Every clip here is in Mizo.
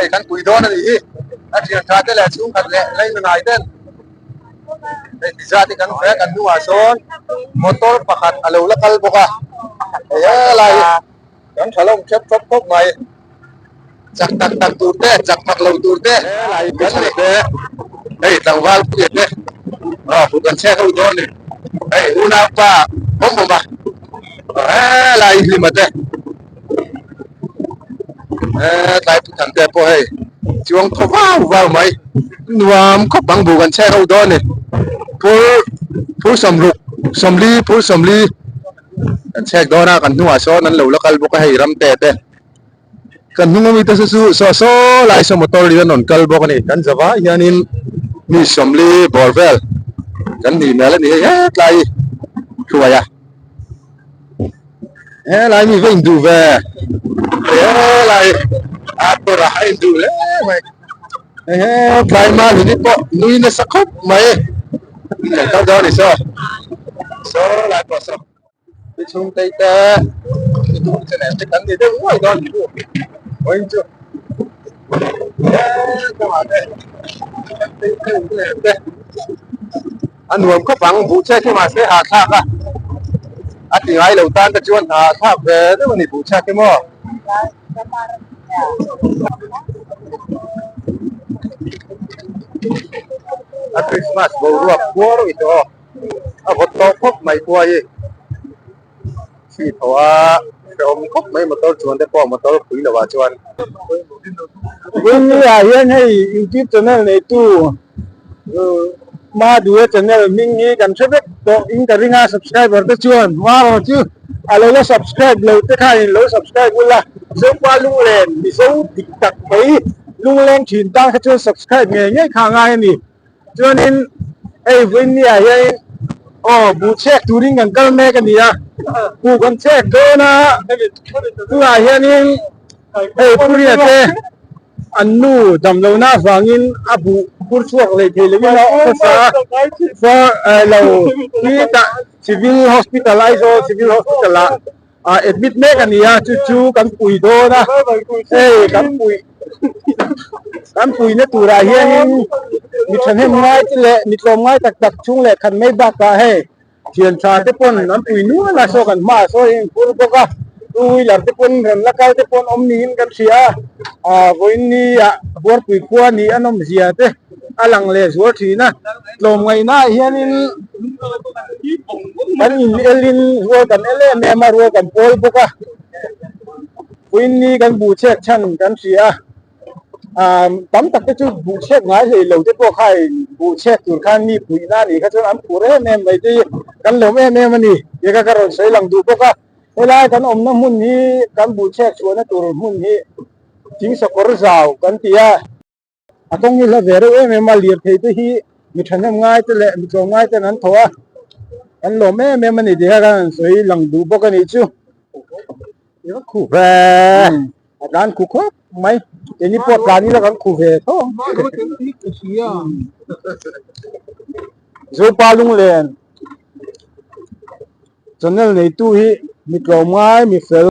Hei kan pui dawn a nih hi. A thian tha te leh chhungkhat leh lei nunai ten hei ti zat hi kan hmu a, kan hnungah sawn motor pakhat a lo la kal bawk a. Hei helai hi kan tha lawm thep thawp khawp mai. Chak tak tak tur te, chak tak lo tur te helai kan ni te. Hei tlangval puia te aw kut an chhiat ho dawn a ni. Hei unaupa awm awm a helai hlima te. He tlai thuthan te pawh hei chuang thaw vau vau mai nuam khawp ang buk an chhek ho dawn a ni phur phur sawmruk sawmli phur sawmli an chhek dawn a kan hnungah sawn an lo la kal bawk a hei ram te te kan hnung ami te chu saw saw lai saw motor in an rawn kal bawk a ni kan zavai hianin mi sawmli bawr vel kan nih hmel a ni hei hetlai hruai a. Helai mi va induh ve helai a kawrah a induh hle mai ehe tlai mal hi pawh nui nasa khawp mai kan kal dawn a ni saw saw lai pawh saw mi chhungte te te kan ni deuh uai dawn ni vawiin chu a nuam khawp ang buh chhiat hi mahse hahthlak a a ti ngai lo tan te chuan hahthlak ve deuh a ni buh chhiat hi maw. A Christmas boruak khuar i tawh a vawt tawh khawp mai khua hi. Chhi tho a hrehawm khawp mai motor chuan te pawh motor pui lo ah chuan. Vawiin ah hian hei youtube channel neitu Madua channel hming hi kan hre vek tawh in ka ring a subscriber te chuan hma chu a lo la subscribe lo te khan in lo subscribe ula Zopa lunglen Mizo dik tak mai lungleng thin tan kha chuan subscribe ngei ngei kha a ngai a ni. Chuanin hei vawiin ah hianin aw buh chhek turin kan kal mek a ni a, buh kan chhek dawn a tunah hianin hei Puriya te an nu damlohna avangin a buh phur chhuak leh thei lovin a khawsa a, for lo hi tah Civil Hospital Aizawl Civil Hospital ah ah admit mek a ni a chu chu kan pui dawn a hei kan pui kan puina turah hianin mi thahnem ngai te leh mi tlawm ngai tak tak chhung leh khat mai bakah hei thian tha te pawn an pui nual a saw kan hmaah saw a inphur bawk a two wheeler te pawn rawn la kal te pawn awm niin kan hria a ah vawiin ni ah buarpui khua ni a nawm zia te. a lang leh zual thin a tlawmngaihna ah hianin kan in elin rual kan el em em a rual kan pawl bawk a puini kan buh chhek chhan kan hria a ah tam tak te chu buh chhek ngai hlei lo te pawh kha in buh chhek tur khan mi puihna a nih kha chuan an phur em em mai te hi kan lawm em em a ni tih kha ka rawn sawi lang duh bawk a helai kan awmna hmun hi kan buh chhek chhuahna tur hmun hi thing sakawr zau kan ti a. A kawng hi hla ve reuh em em a, lirthei te hi mi thahnem ngai te leh mi tlawm ngai ten an thaw a, an lawm em em a ni tih kha kan han sawi lang duh bawk a nih chu. I va khu ve, a tlan khu khawp mai, keini pawh tlan ila kan khu ve tho ang. Zopa Lunglen channel neitu hi mi tlawm ngai mi fel.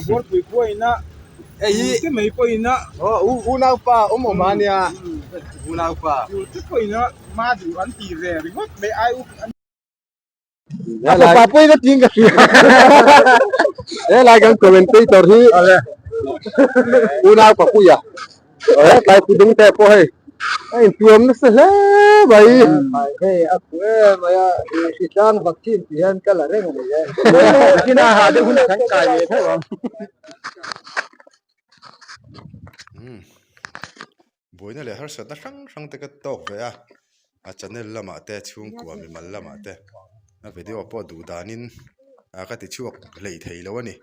Buarpui khua ina hei hi te mai pawh ina aw unaupa awm awm a nia unaupa te pawh ina ma duh an ti ve ringawt mai ai up an a fapa pawh ina tiin ka hria helai kan commentator hi unaupa puia He tlai pu dung te pawh hei a intuam nasa hle mai. Hei a khu em mai a, hritlang vaccine tih hian ka la reng a ni e. Nakin a ha deuh hunah kan kai ve theuh ang. Buaina leh harsatna hrang hrang te ka tawk ve a, a channel lamah te chhungkua mimal lamah te a video pawh duh danin ka ti chhuak hlei thei lo a ni.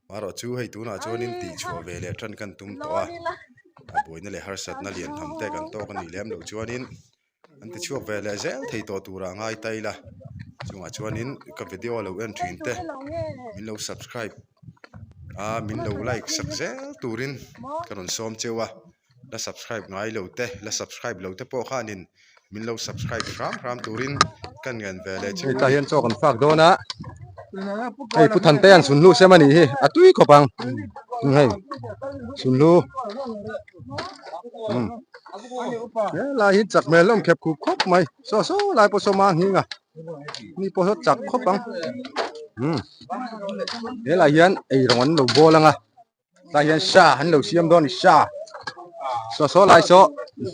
Marawh chu hei tunah chuanin tihchhuah ve leh tan kan tum tawh a, a buaina leh harsatna lian tham te kan tawk a nih lem loh chuanin an ti chhuak ve leh zel thei tawh turah ngai ta ila chungah chuanin ka video lo en thin te min lo subscribe a min lo like sak zel turin ka rawn sawm cheu a. La subscribe ngai lo te la subscribe lo te pawh khanin min lo subscribe hram hram turin kan ngen ve leh chu. Hei tah hian chaw kan fak dawn a, hei Pu Thante an sunhlu sem a nih hi a tui khawp ang. Hei sunhlu umm helai hi chak hmel hlawm khep khup khawp mai saw saw lai pawh saw mang hing a mi pawh saw chak khawp ang umm helai hian eirawng an lo bawl ang a tlai hian sa an lo siam dawn a ni sa saw saw lai saw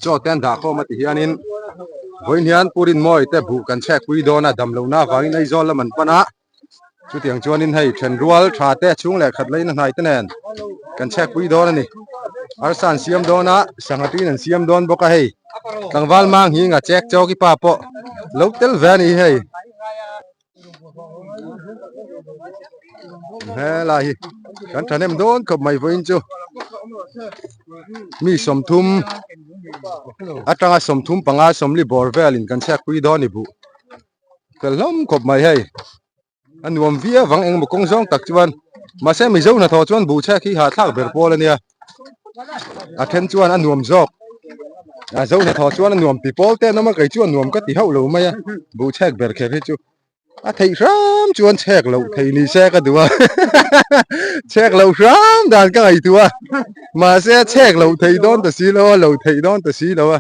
chaw te an dah khawm a ti hianin vawiin hian pu Rinmawii te buh kan chhek pui dawn a dam lohna avangin Aizawl lam an pan a. Chutiang chuanin hei thenrual tha te chhung leh khat lain a hnai te nen kan chhek pui dawn a ni. Arsa an siam dawn a, sangha tuiin an siam dawn bawk a hei. Tlangval mang hi nga chek chawk i pa pawh lo tel ve a ni hei. Helai hi kan thahnem dawn khawp mai vawiin chu mi 30 atanga 35 40 bawr velin kan chhek pui dawn a ni buh. Fel hlawm khawp mai hei a nuam viau vang engemaw kawng zawng tak chuan mahse mizo hnathawh chuan buh chhek hi hahthlak ber pawl a nia a then chuan a nuam zawk a zo hnathawh chuan a nuam ti pawl te an awm a kei chuan nuam ka ti hauh lo mai a buh chhek ber kher hi chu a theih hram chuan chhek loh thei ni se ka duh a chhek loh hram dan ka ngaihtuah a mahse chhek loh thei dawn ta si lo a lo theih dawn ta si lo a.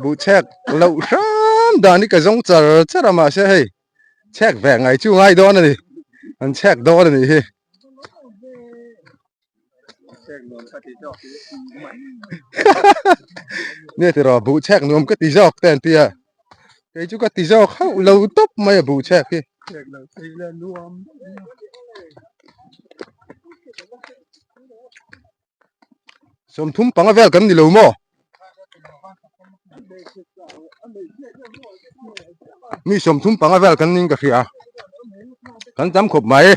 Buh chhek loh hram dan hi ka zawng char char a mahse hei chhek ve ngai chu ngai dawn a ni an chhek dawn a nih hi. Nia tiraw buh chhek nuam ka ti zawk te an ti a kei chu ka ti zawk hauh lo tawp mai a buh chhek hi. 35 vel kan ni lo maw? Mi 35 vel kan ning ka hria. Kan tam khawp mai.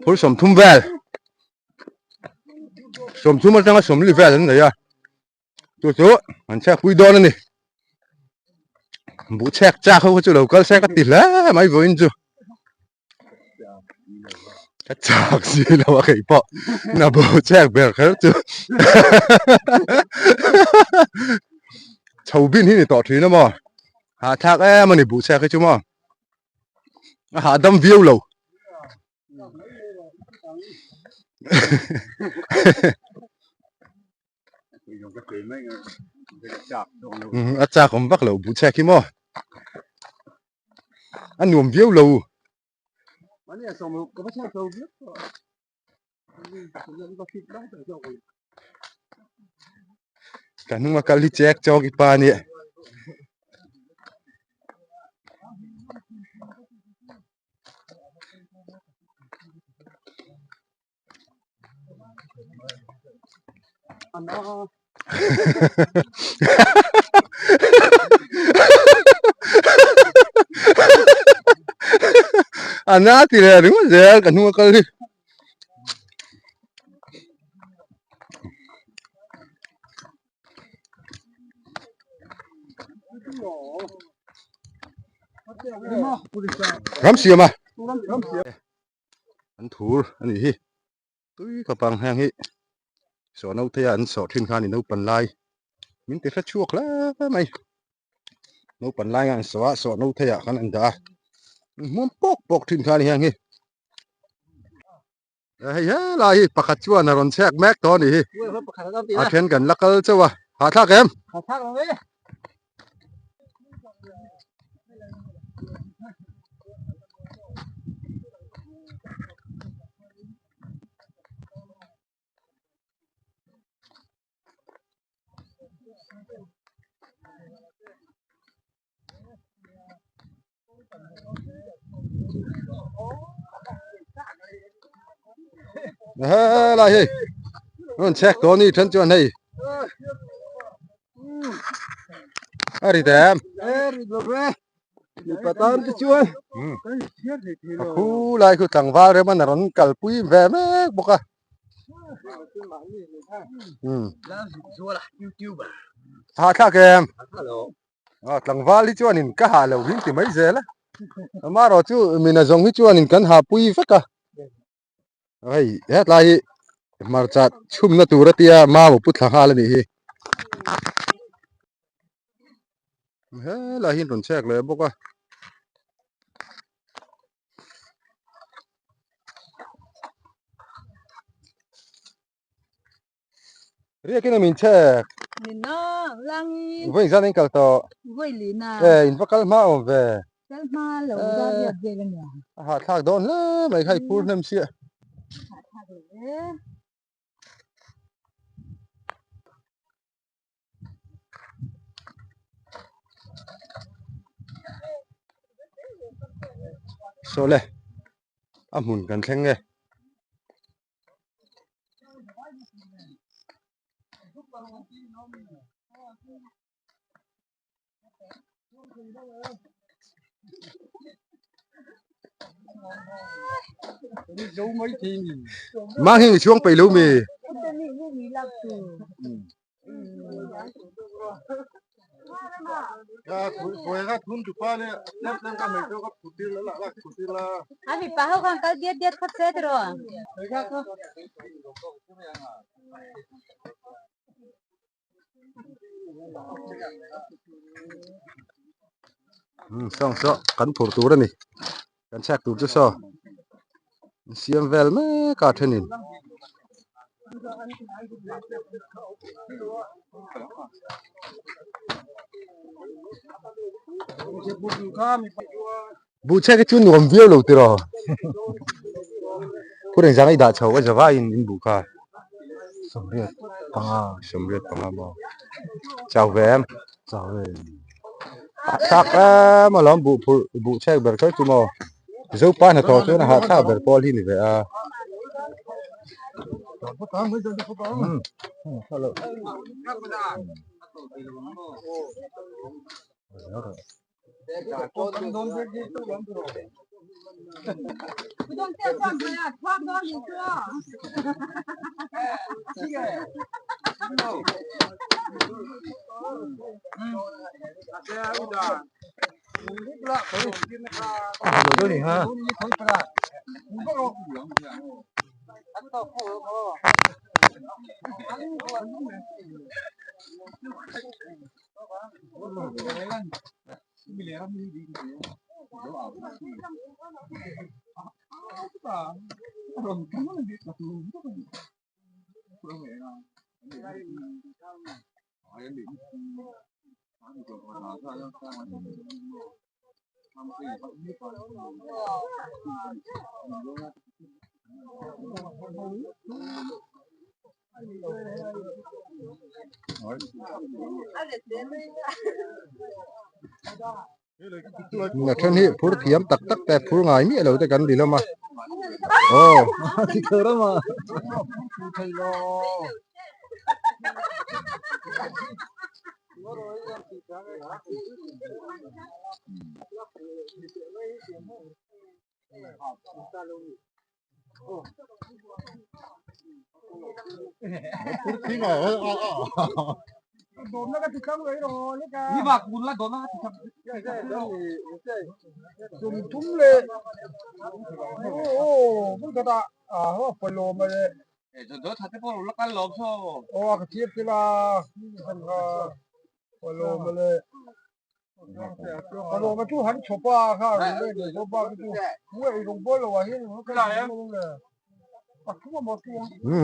Phur 30 vel. 30 atanga 40 vel an nei a. Chu chu an chhek pui dawn a ni. Buh chhek chak ho kha chu lo kal se ka ti hle mai vawiin chu. Ka chak si lo a kei pawh na bo chek ber kher chu chho bin hi ni tawh thin a maw hahthlak em a ni buh chek hi chu maw a hahdam viau lo. A chak awm vak lo buh chek hi maw. A nuam viau lo. Ka hnung a kal hi chek chawk i pa nia. A na ti leh ringawt zel ka hnung a kal hi. Ram siam a. An thur a nih hi tui khawp ang heng hi sawh no theia an sawh thin khan i naupan lai min ti hre chhuak hle mai naupan lai an sawh a sawh no theiah khan an dah a hmuam pawk pawk thin khan heng hi hei helai hi pakhat chuan a rawn chhek mek tawh a nih hi a then kan la kal chauh a hahthlak em. Helai hei rawn chhek tawh a ni then chuan hei a ri em mipa tan te chuan a khu lai khu tlangval rem a rawn kalpui ve mek bawk a hahthlak em. A tlangval hi chuanin ka hah lo hi ti mai zel a amaherawh chu mina zawng hi chuanin kan hah pui vek a hei hetlai hi hmarcha chhumna tur a tia mau pu thla nghal a nih hi helai hi an rawn chhek leh bawk a. Riakin a min chek. Min nawk langin. Vawi zan in kal tawh. Vawi lina. E in va kal hma awm ve. Kal hma lo dar riat vel a nia. A hahthlak dawn hle mai kha i phur hnem sia. Hahthlak lo e. Saw le a hmun kan thleng e. Mang hi chhuang peih lo mi. Sawng saw kan phur tur a ni kan chhiat tur chu saw an siam vel mek a thenin. Buhchek hi chu nuam viau lo tiraw phur engzang i dah chho a zavaiin in buh kha sawmriat panga sawmriat panga maw chau ve em chau ve hahthlak em alawm buh phurh buhchek ber kher chu maw Zopa hnathawh chuan a hahthlak ber pawl hi ni ve a. A then hi phur thiam tak tak te phur ngai miah lo te kan ni hlawm a aw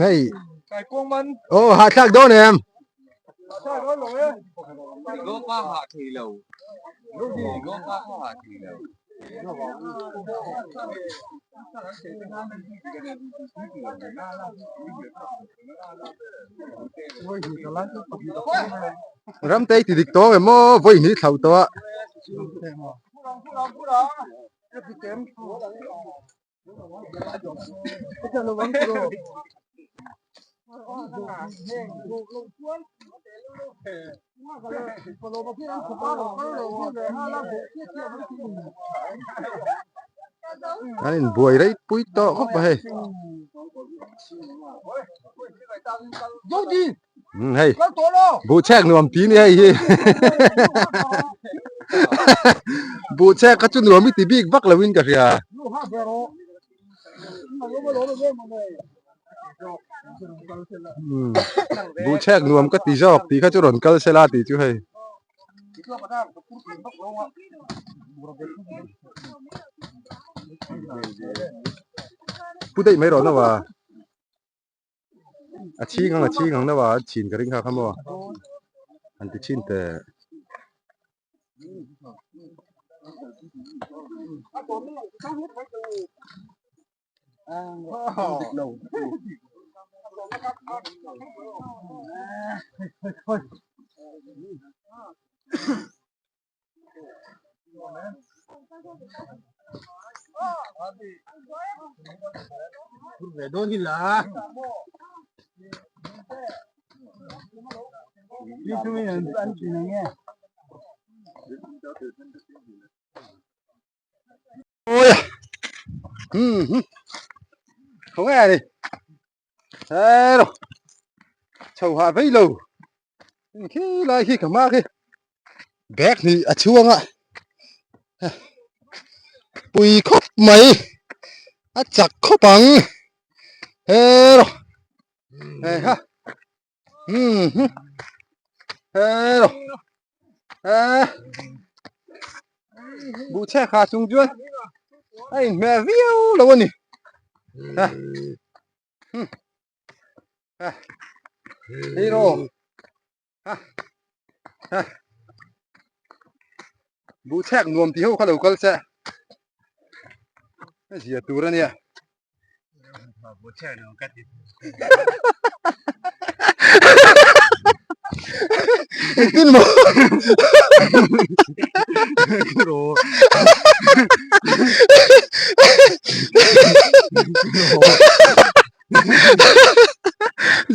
Hei aw hahthlak dawn em Ramtei ti dik tawng em maw vawi hnih thlauh tawh a. An inbuai rei pui tawh khawp a hei. Hei buhchek nuam ti ni hei hi buhchek kha chu nuam i ti bik vak lo in ka hria. Buhchek nuam ka ti zawk tih kha chu rawn kal sela tih chu hei. Pu daih mai rawh na wa. A chhing ang a chhing ang deuh a an chhin ka ring kha kha maw an ti chhin teh. Ve dawn hi la. Ni chu in an chin ang nge. Ôi à. Ừ. Không nghe đi. Thế rồi. Chầu hạ vây lầu. Khi lai khi cả ma khi. Bag ni a chuang a. Pui khawp mai. A chak khawp ang. He rồi. He ha. He rồi. He. Buh chhe kha chung chuan a inhmeh viau lo a ni. Ha. Ha. Hei rawh. Ha. Ha. Buh chhek nuam tih ho kha lo kal che. A zia tur a nia. Engtin maw?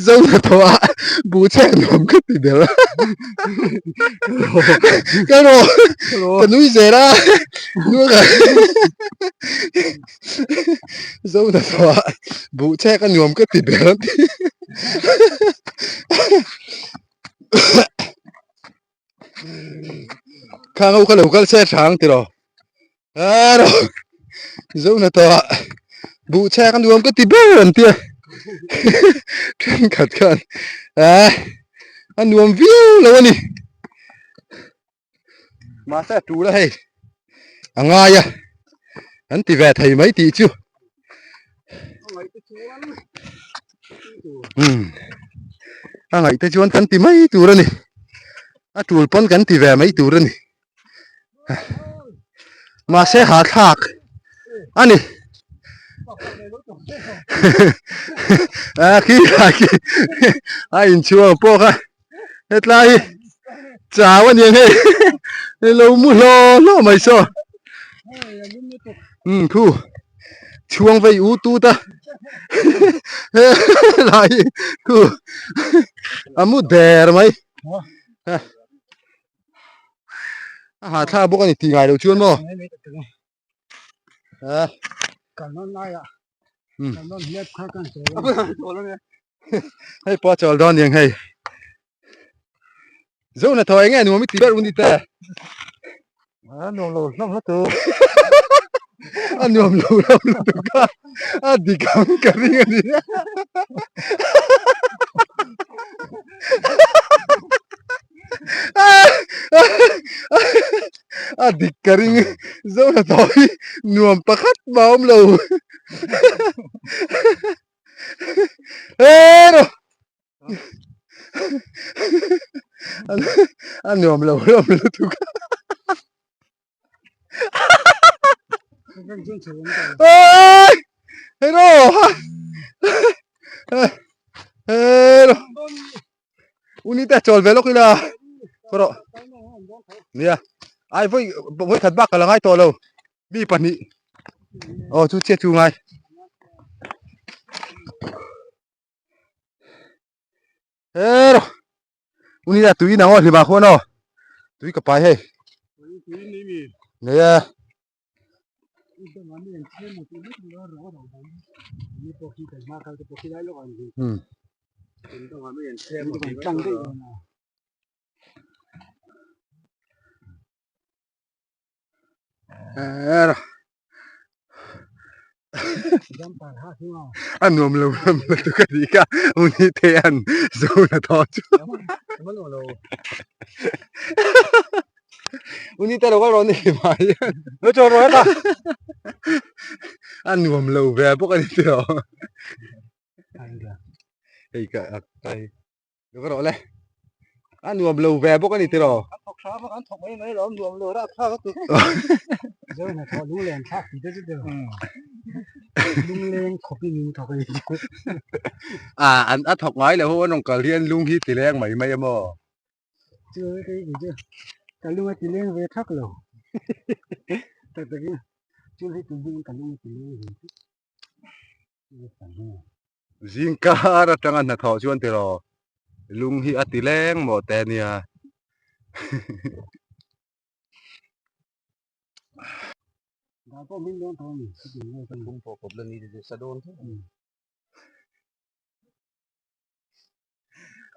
Zo na tho a buh chhek nuam ka ti ber a ka rawh ka nui zel a Zo na tho a buh chhek a nuam ka ti ber a ti khang ho kha lo kal se tha ang tiraw. A rawh zo na tawh a buh chhek a nuam ka ti ber an tia thenkhat khan a a nuam viau lo a ni mahse a tul a hei a ngai a an ti ve thei mai tih chu umm a ngaih te chuan kan ti mai tur a ni a tul pawn kan ti ve mai tur a ni. Mahse hahthlak a ni. A khi a khi a inchhuang pawh kha hetlai hi chau a ni ang hei hei lo mu hlaw hlaw mai saw umm khu chhuang vei u tut a helai hi khu a mu der mai. A hahthlak bawk a ni tih ngai loh chuan maw a hei pawh a chawl dawn aniang hei zo na thaw eng nge nuam i ti ber u ni te a nuam lo hlawm hla tu a nuam lo hlawm hla tu kha a dik ang ka ring a ni a dik ka ring zo na tawh hi nuam pakhat mah a awm lo hero a nuam lo hlawm lutuk Ôi! Hello! Hello! Uni te chawl ve lawk ila. Kawrawh. Nia. Ai voi voi khat bak ka la ngai tawh lo. Mi pahnih. Aw chu chiah chu ngai. Hello! Uni a tui nang aw hlima khuan aw. Tui ka pai hei. Nei a. Hmm. A nuam lo lam lutuk a nih kha uni te an zo na thaw chu uni te lo kal rawn ni mai lo chaw rawh heta a nuam lo ve bawk a ni tiraw. Hei ka ak ta hi. Lo rawh le. A nuam lo ve bawk a ni tiraw. An thawk hram a, kan thawk mai mai lo, nuam lo rah thlak a tu. Zo hna thawh lunglen thlak tih te chu tiraw. Lungleng khawpin in thawk a ni. A an a thawk ngai lo ho an rawn kal hian lung hi ti leng mai mai a maw. Chu kei kei chu ka lung a ti leng ve thak lo. Tak takin chul hi tun hnu ka lung a ti leng ve thak. Zing kar atanga hnathawh chuan tiraw lung hi a ti leng maw te nia.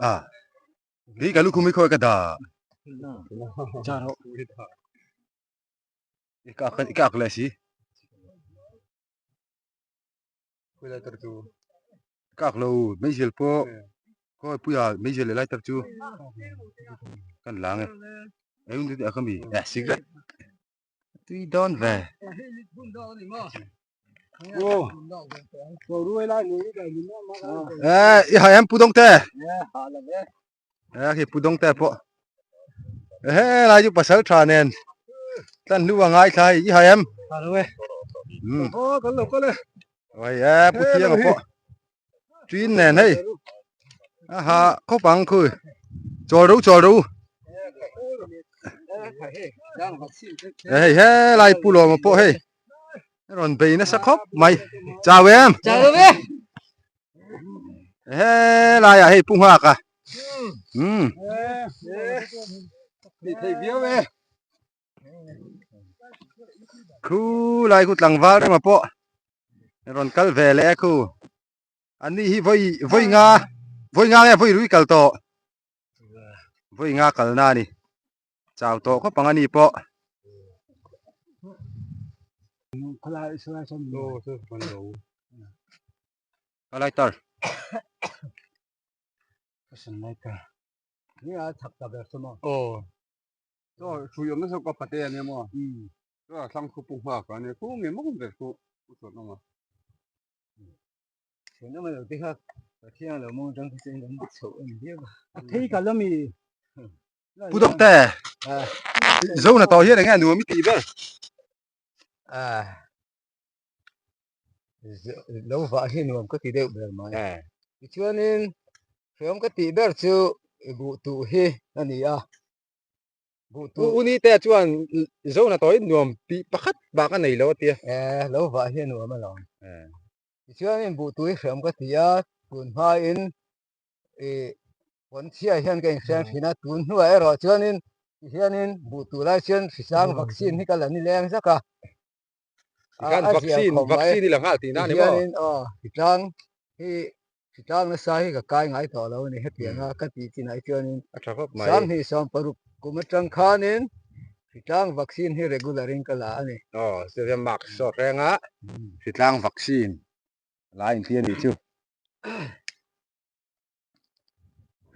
A ni ka lukhum hi khawi ka dah. I ka ak leh si. Kak lo meizial pawh khawi puia meizial leh lighter chu kan lang e eng te a kami eh cigarette tui dawn ve eh i hai em pu dawng te eh khi pu dawng te pawh he lai chu pasal tha nen tlan hnu a ngai thla i hai em oi e pu thiang a pawh trin nen hei a ha khawp ang khui chawl ro chawl ro hei he lai pu lawm a pawh hei rawn bei nasa khawp mai chau em Chau ve. he laiah hei pu nghak a um Ni thei viau e. Khu lai khu tlangval rema pawh rawn kal ve leh khu ani hi vawi vawi nga vawi nga nge vawi rui kal tawh vawi nga kal na ani chau tawh khawp ang ani pawh. Ka lighter. Chaw hrui awm nasa ka pate a nia maw chaw a thlang khu pu nghak a nia khu nge mawng ber khu pu chhuat awm a. Pu Doctor Zona tawh hian enge a nuam i tih ber? Lo vah hi nuam ka ti deuh ber mai. Tichuanin hreawm ka tih ber chu buh tuh hi a ni a. Buh tuh. U ni te chuan Zona tawh hi nuam tih pakhat bak a nei lo a tia. Lo vah hi a nuam alawm. Tichuanin buh tuh hi hreawm ka ti a, tun hmain ih pawn chhia hian ka inhreng thin a, tun hnuah erawh chuanin tihianin buh tuh lai chuan hrisang vaccine hi ka la ni leng zak a. Tikhan vaccine vaccine i la nghal tihna a ni maw? Tihianin aw hritlang hi hritlang nasa hi ka kai ngai tawh lo a ni hetianga ka tih chinah hi chuanin A tha khawp mai. Sanghnih 60 kum atang khanin hritlang vaccine hi regular in ka la a ni. Aw chutia mask sawt reng a hritlang vaccine la inti a nih chu.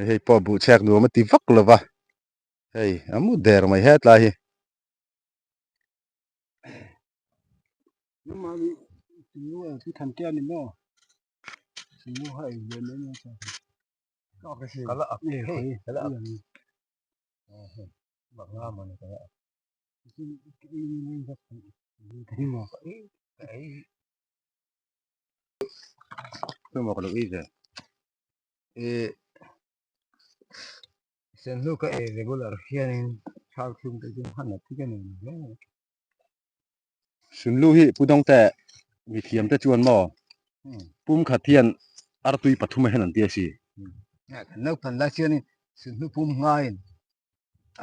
Hei pawh buhchhek nuam a ti vak lo va hei a mu der mai hetlai hi. Senhlu ka ei regular hianin thal thlum te chu hman a thik a ni hle. Sunlu hi Pu Dawngte mithiam te chuan maw pum khat hian artui pathum a hian an ti a si. Naupang lai chuanin sunhlu pum ngaiin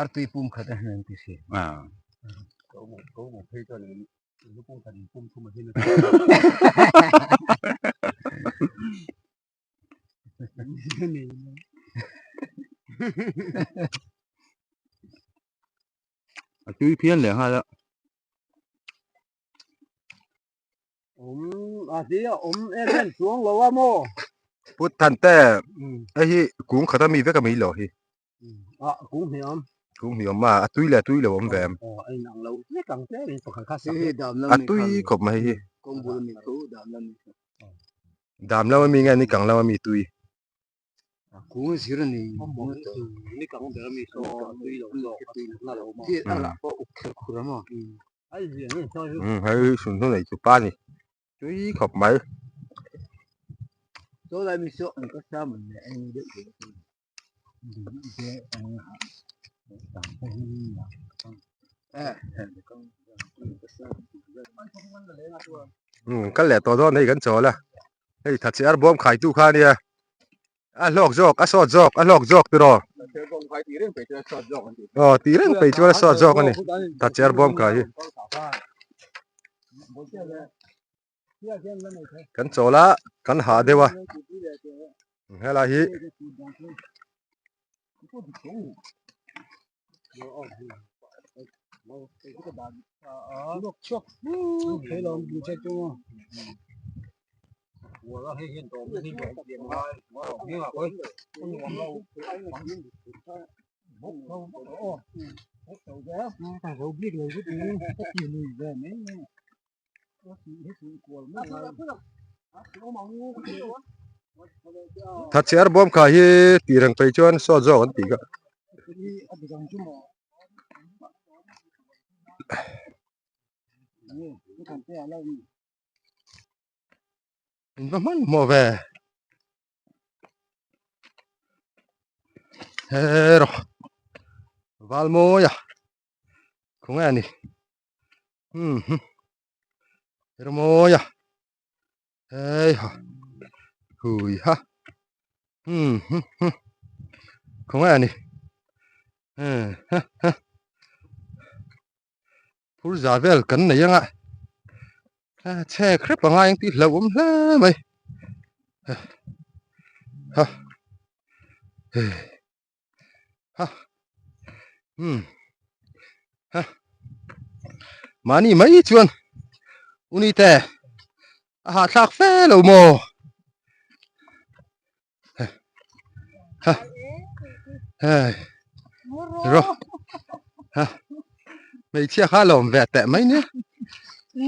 artui pum khat a hian an ti si. A tui phian leh nghal a. Awm a ti a awm em em chuang lo a maw. Put than te hei hi kung khat a mi vek a mi lo hi. A kung hniam. Kung hniam a a tui leh a tui lo awm ve em. Aw a inang lo vek ang tle in pakhat kha sak. A tui khawp mai hi. Dam lam a mi nge ni kang lam a mi tui. Kung zir a ni. Hei sunhnu nei chu pa ni tui khawp mai. Kal leh tawh dawn hei kan chawl a hei thatchhe ar bawm khai tu kha ania a hlawk zawk a sawt zawk a hlawk zawk tiraw aw tih reng phei chuan a sawt zawk a ni thatchhe ar bawm khai hi kan chawl a kan hah deuh a helai hi Thatchhe ar bawm kha hi tih reng phei chuan sawt zawk an tih kha. In va hmanhmawh ve. Hero Valmawia khawnge a ni. Hermawia hei ha hui ha khawnge a ni phur za vel kan nei anga chhe hrep anga eng tih hlauhawm hle mai ha ha um ha mahni mai chuan uni te a hahthlak fe lo maw ha hei ro ha hmeichhia kha lawm ve teh mai nia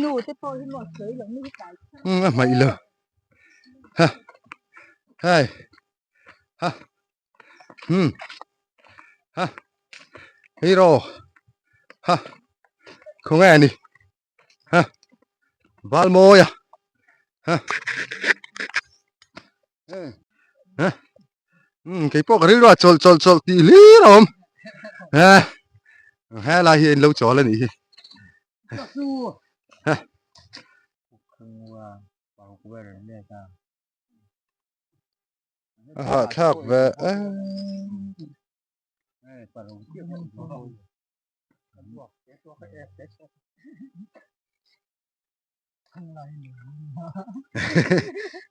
nu te pawh hi maw sawi lo ni kai um a hmaih lo ha hei ha hmm ha hero ha khawnge ani ha valmawia ha ha hmm kei pawh ka rilru a chawlh chawlh chawlh tih hlir a awm ha helai hi a inlo chawl a nih hi ha A hahthlak ve em.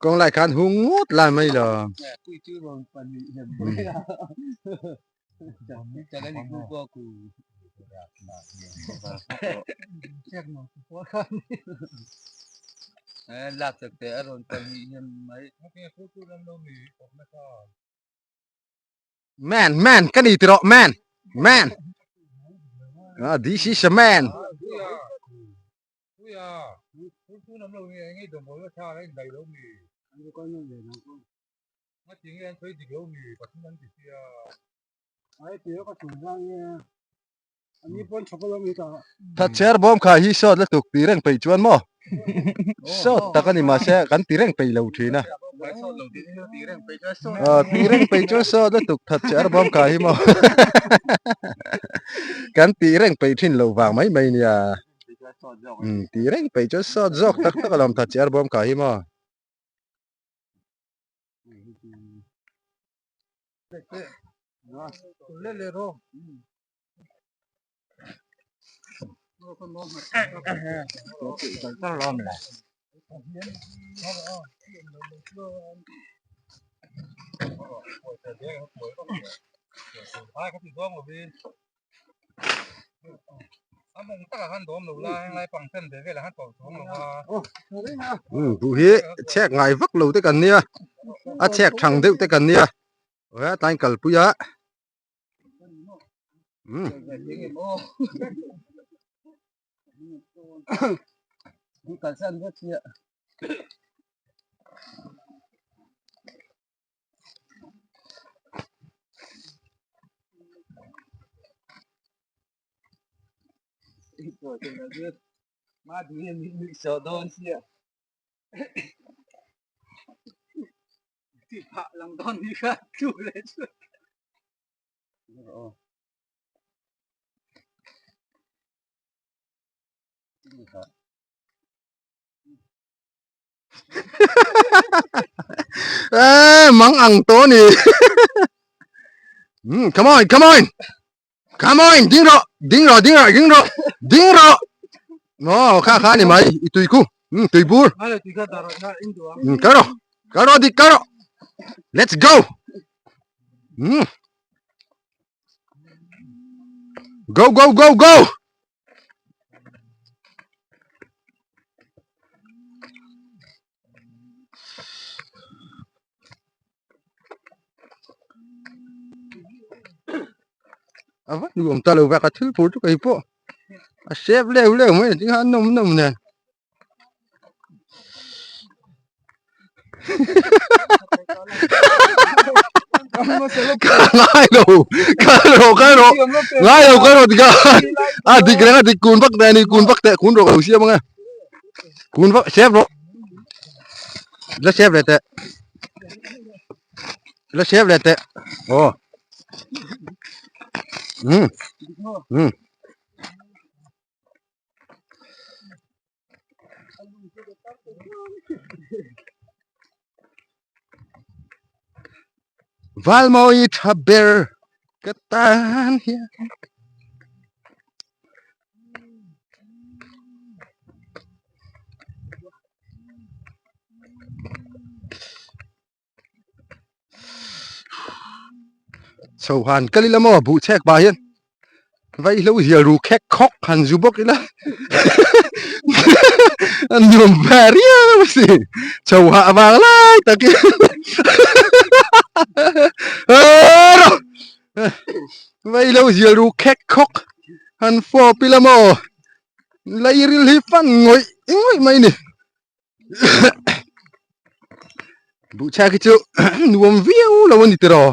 Kawng lai khan hung ngawt lai mai lo. Man man ka ni tiraw man man ah this is a man Thatchher bawm kha hi sawt lutuk ti reng peih chuan maw sawt tak a ni mahse kan ti reng peih lo thin a aw ti reng peih chuan sawt lutuk thatchher bawm kha hi maw kan ti reng peih thin lo vang mai mai nia umm ti reng peih chuan sawt zawk tak tak alawm thatchher bawm kha hi maw. Duh hi chhek ngai vak lo te kan nia a chhek thang deuh te kan nia tlai kalpui a. Ê, mắng ăn tố nè. Ừ, come on, come on. Come on, ding rồi, ding rồi, ding rồi, ding rồi, ding rồi. Nó kha kha ni mai, i tui khu. Ừ, tui bur. Ừ, cái rồi. Cái rồi đi, cái rồi. Let's go. Ừ. Go, go, go, go. A va nuam ta lo vek a thil phur chu kei pawh a sep leu leu mai ang khan nawm nawm nen. Ka ngai lo ka rawh ka rawh ngai lo ka rawh tikhan a dik reng a dik kun vak teh a ni kun vak teh kun rawh ka lo siam ang e kun vak sep rawh la sep leh teh la sep leh teh aw um um. Valmawi tha ber ka tan hian Chho han kal ila maw buh chhek pah hian vaihlo zial ru khek khawk han zu bawk ila a nuam ve riau a si chho hah vang lai takin vaihlo zial ru khek khawk han fawp ila maw lairil hi fan ngawih ngawih mai a ni. Buhchhak hi chu nuam viau lo a ni tiraw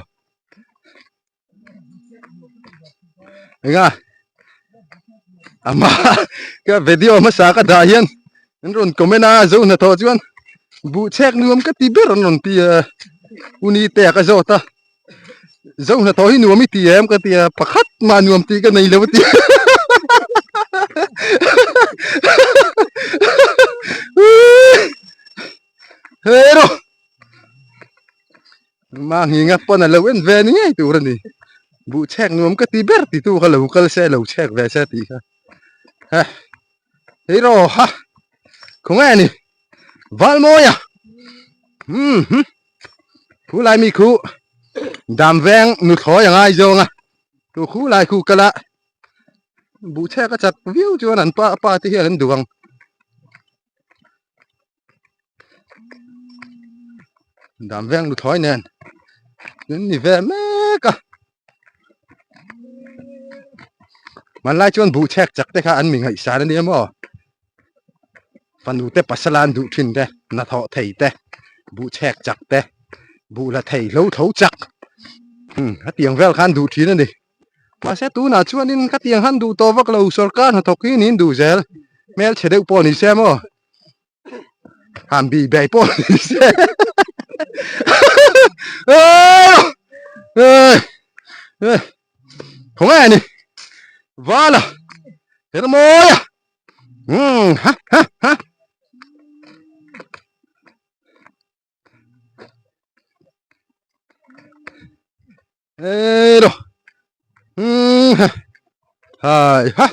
enga ama ka video hmasa ka dah hian an rawn comment a zo hnathawh chuan buhchhek nuam ka ti ber an rawn ti a uni te a ka zawt a zo hnathawh hi nuam i ti em ka ti a pakhat mah nuam tih ka nei lo a ti hero ma nginga pawn a lo en ve ni ngei tur a ni buh chhek nuam ka ti ber ti tu kha lo kal se lo chhek ve se tih kha he hero ha khawnge ni Valmawia um hum Khu lai mi khu dam veng nuthlawi a ngai zawng a tu khu lai khu kal a buh chhek a chak viau chuan an pa pa te hian an duh ang dam veng nuthlawi nen an ni ve mek a hmanlai chuan buh chhek chak te kha an mi ngaihsan a nia maw. Fanu te pasal an duh thin te, hnathawh thei te, buh chhek chak te, buh la thei hlo tho chak umm hetiang vel khan duh thin a ni. Mahse tunah chuanin khatiang han duh tawh vak lo sorkar hnathawk hi niin duh zel, hmelchhe deuh pawh ni se maw han bih bei pawh ni se khawnge a ni vala hermawia. Hmm, ha ha ha. Ê đâu. Hmm, ha. Hai ha.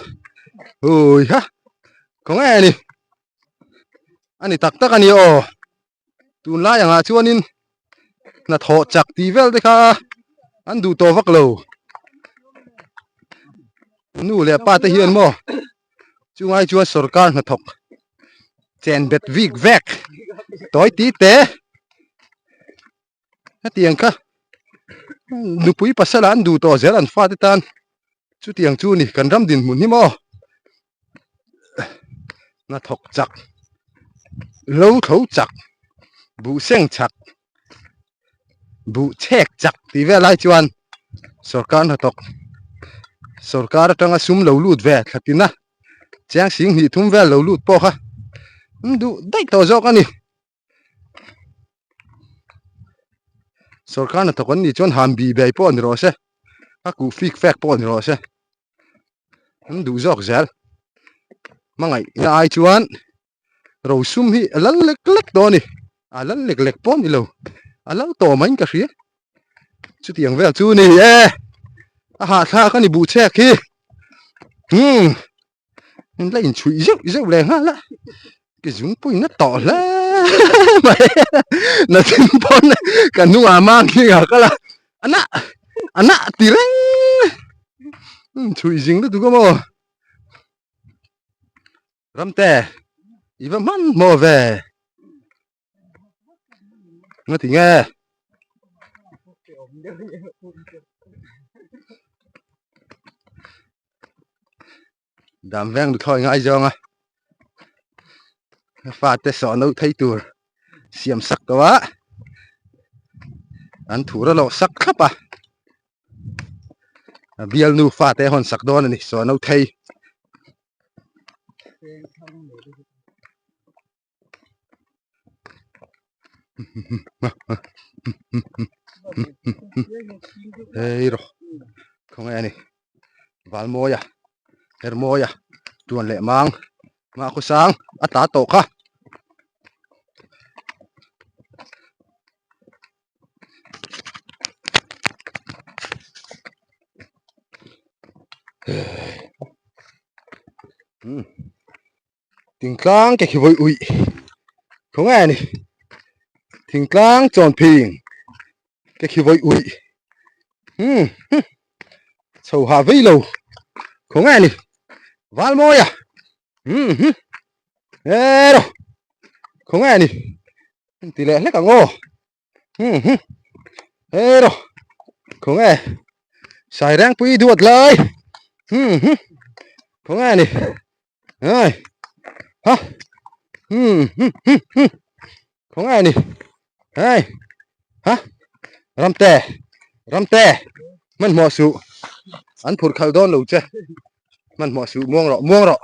Ui ha. Có nghe ni. Ani tak tak ani aw. Tunlai angah chuanin hnathawh chak tih vel te kha an duh tawh vak lo nu leh pa te hian maw chungai chuan sorkar hnathawk chen bet vik vek tawi ti te hetiang kha nupui pasal an duh tawh zel an fate tan chutiang chu ni kan ram dinhmun hi maw hnathawk chak lo tho chak buh seng chak buh chhek chak tih vel lai chuan sorkar hnathawk sorkar atanga sum lo lut ve thla tina. Chiang sing hnih thum vel lo lut pawh kha an duh daih tawh zawk a ni. Sorkar hnathawk an nih chuan han bih bei pawh ni rawh se, a kuh fik fek pawh ni rawh se, an duh zawk zel. Hmangaihna ai chuan rosum hi a lal lek lek tawh a ni, a lal lek lek pawh a ni lo, a lal tawh maiin ka hria. Chutiang vel chu ni e, a hahthlak a ni buhchek hi, umm. In la inchhuih zeuh zeuh leh nghal a ke zung pawh in a tawh hle mai nachin pawn ka hnungah mang hi a kal a a nah a nah ti reng inchhuih zing lutuk a maw Ramte i va hmanhmawh ve. Nga ti nge? Dam veng lu thawi ngai zawng a. Fate sawh no thei tur siam sak tawh a. An thur a lawh sak thlap a. A bialnu fate a hawn sak dawn a ni sawh no thei. Hei rawh khawnge a ni Valmawia Hermawia tuan leh mang mah khawsang a tla tawh kha. Thingtlang ke khi vawi uih khawnge a ni thingtlang chawn phing ke khi vawi uih umm chho hah vei lo khawnge a ni Valmawi a umm ero khawnge a ni ti leh hlek ang aw. Hmm hei rawh khawnge Sairengpui duat lai hmm hmm khawnge ni ai ha hmm hmm hmm hmm khawnge ni hei ha Ramte Ramte hmanhmawh suh an phurh khalh dawn lo che hmanhmawh suh muang rawh muang rawh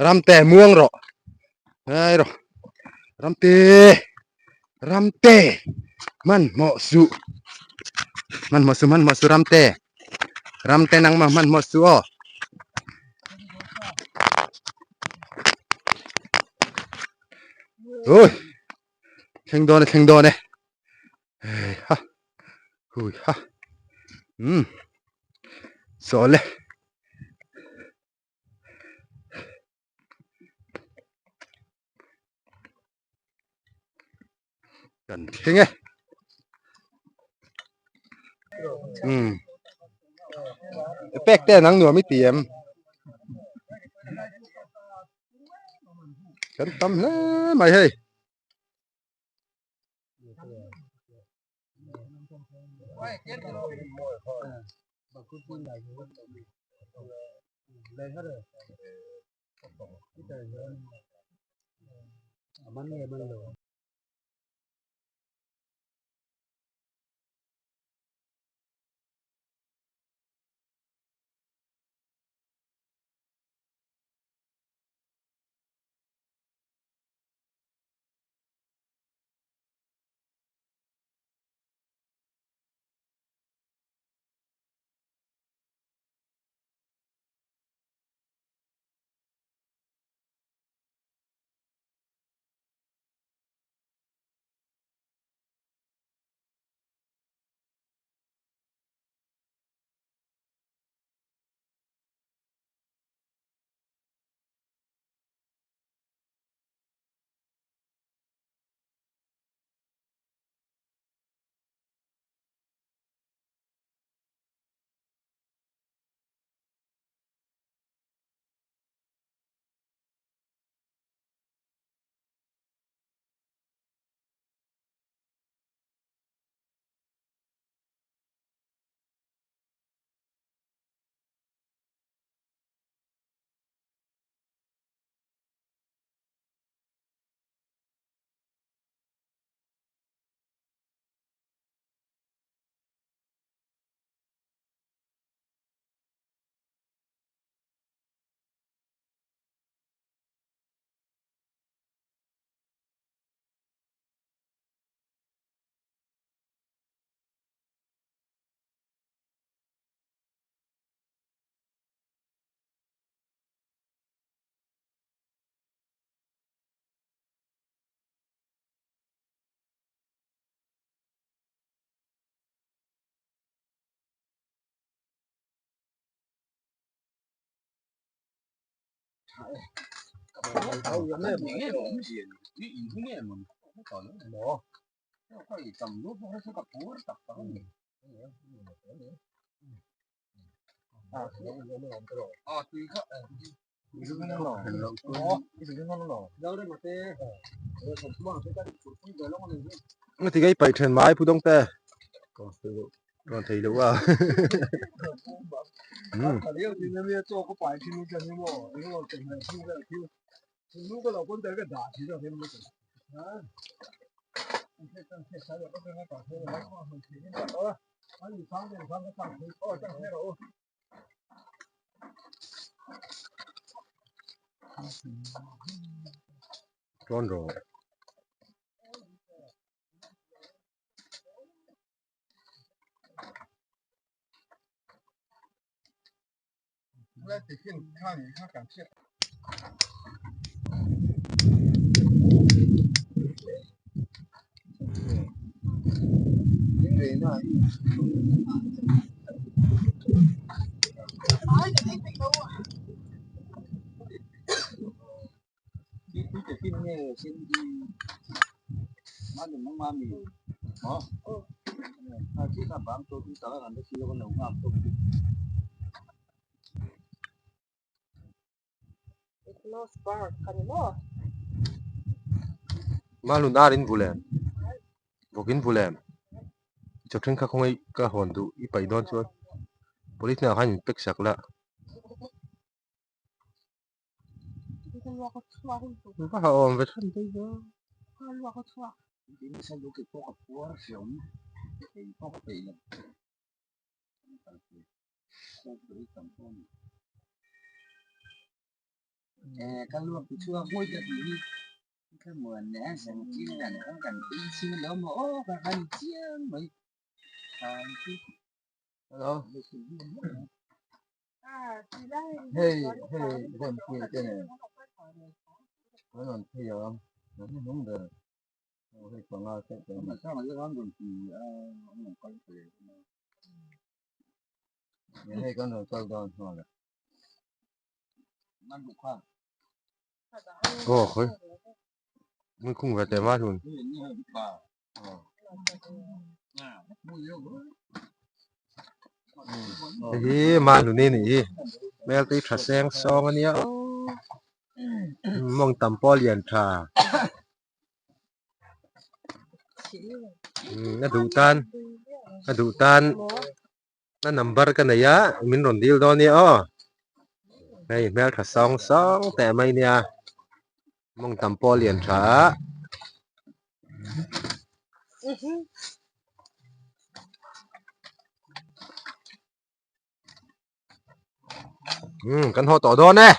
Ramte muang rawh hei rawh Ramte. Ramte hmanhmawh suh hmanhmawh suh hmanhmawh suh Ramte Ramte nangmah hmanhmawh suh aw ui thleng dawn e thleng dawn e hei ha hui ha umm saw le. Kan thleng e umm pek te nang nuam i ti em kan tam hle mai hei. Nga ti gai pai then mai pudong te rawn thei lo a Rawn rawh. Malun ar in vul em vawk in vul em chaw then kha khawngaih ka hawn duh i paih dawn chuan police hnenah khan in pack sak la. Va ha awm ve than daih a. Hei hei rempuia te nen an rawn phei a an hnung ber hei panga te hei kan rawn kal dawn nghal a. Aw khawi hmun khung ve teh mai hun. Hei hi Mahluni a nih hi hmel te hi tha seng sawng a nia aw mawng tam pawh a lian tha a duh tan a duh tan a number ka nei a min rawn dil dawn nia aw hei hmel tha sawng sawng teh mai nia mawng tam pawh a lian tha a. Kan haw tawh dawn e.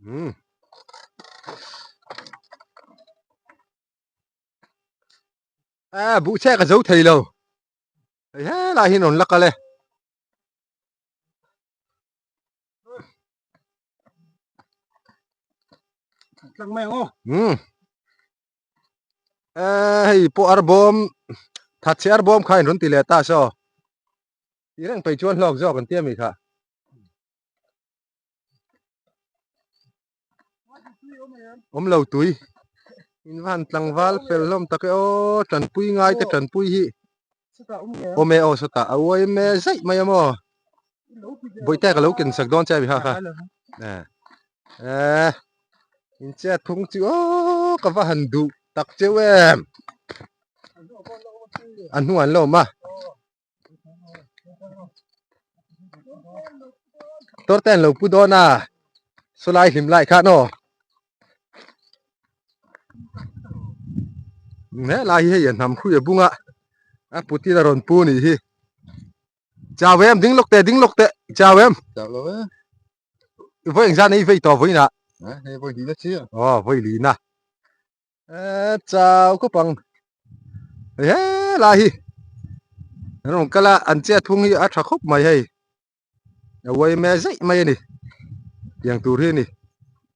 Umm. A buh chhe ka zo thei lo. Hei helai hi an rawn la kal e. Tlang mai ang aw. Umm. E hei pawh arbawm thatchhe arbawm kha in rawn ti leh ta saw. Ti reng pei chuan hlawk zawk an ti ami kha. Awm lo tui. In van tlangval fel hlawm tak e aw tanpui ngai te tanpui hi. Awm e aw sawtah a uai me zaih mai a maw. Bawihte ka lo ken sak dawn che a mi kha kha. Eh in chet phung chu aw ka va han duh tak cheu em. A hnuah an lo awm a. Tor te an lo pu dawn a sawlai hlim lai khan aw helai hi hei a hnam hrui a bung a a putin a rawn pu anih hi chau em ding lawk teh ding lawk teh chau em Chau lo e. Vawi engzat nei vei tawh vawiinah Hei vawi lina chiah. Aw vawi lina. Eh chau khawp ang hei helai hi an rawn kal a an chet phung hi a tha khawp mai hei a uai me zaih mai a ni tiang tur hi a ni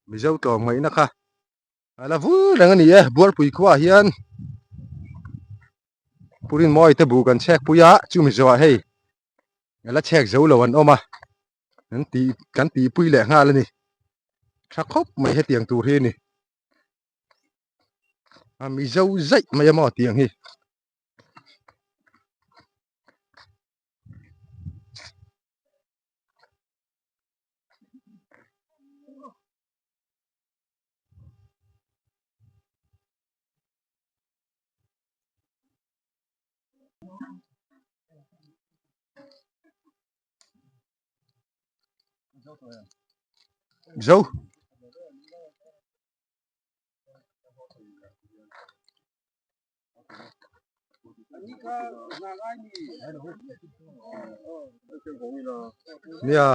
mizo tlawm ngaihna kha a la vul reng a ni e bualpui khuaah hian. Purin mawi te bu kan chhek pui a chumi zawhah hei la chhek zo lo an awm a kan tih kan tihpui leh nghal a ni tha khawp mai hetiang tur hi a ni a mizo zaih mai a maw tiang hi. Zo. Nia.